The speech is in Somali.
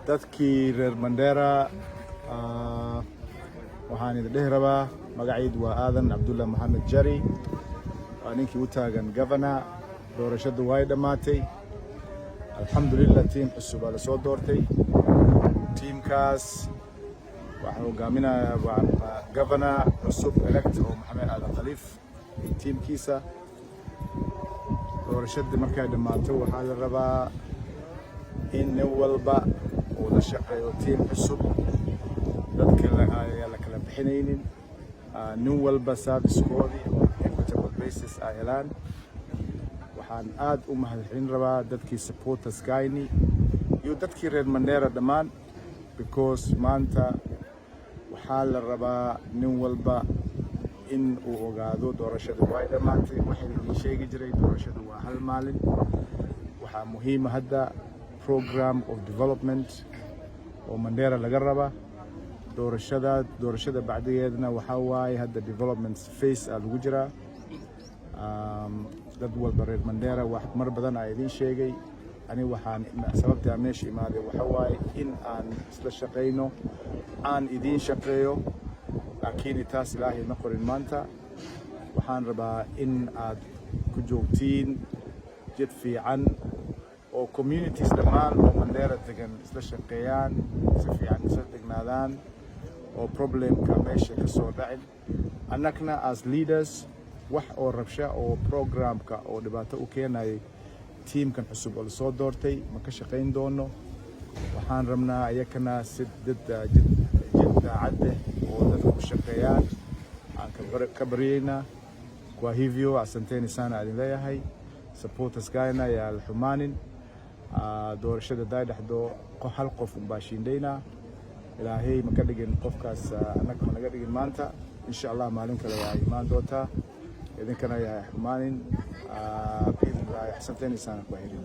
Dadkii reer Mandera, waxaan idin dhihi rabaa, magacaydu waa Aadan Cabdullah Moxamed Jari, waa ninkii u taagan governor. Doorashadu way dhammaatay, alxamdulilah. Team cusub aa lasoo doortay. Teamkaas waxaan hogaaminayaa waa governor cusub elect oo Maxamed Aadan Khaliif iyo teamkiisa. Doorashadii markay dhammaato, waxaa la rabaa in nin walba uu la shaqeeyo team cusub. Dadka ayaa la kala bixinaynin, nin walba servicekoodii oo equitable basis ay helaan. Waxaan aad u mahadcelin rabaa dadkii supporterskayni iyo dadkii reer Mandera dhammaan, because maanta waxaa la rabaa nin walba in uu ogaado doorashadu way dhammaatay. Waxaan idin sheegi jiray, doorashadu waa hal maalin. Waxaa muhiima hadda program of development oo Mandera laga raba. Doorashada bacdigeedna waxaa waaye hadda development phase aa lagu jiraa. Dad walba reer Mandera, wax mar badan aa idiin sheegay ani, waxaan sababta aan meesha imaaday waxa waaye in aan isla shaqayno, aan idiin shaqeeyo, laakiin taas Ilaahay ma qorin. Maanta waxaan rabaa in aad ku joogtiin jid fiican oo communities dhammaan oo Mandera degan isla shaqeeyaan, si fiican isla degnaadaan oo problemka meesha ka soo dhacin. Annagna as leaders, wax oo rabsha oo programka oo dhibaato u keenayay teamkan cusub oo lasoo doortay ma ka shaqayn doono. Waxaan rabnaa iyakana si dad jid jid daacad leh oo dadka u shaqeeyaan aan ka baryaynaa. Kwa hivyo, asanteni sana idin leeyahay. Supporterskayna yaa la xumaanin. Doorashada day dhexdo hal qof unbaa shiindhaynaa. Ilaahay ma ka dhigin qofkaas, annaga ma naga dhigin maanta. Insha Allah maalin kale waa imaan doontaa. Idinkana yaa xumaanin. Biidnillahi, asanteni sana, kwa heri.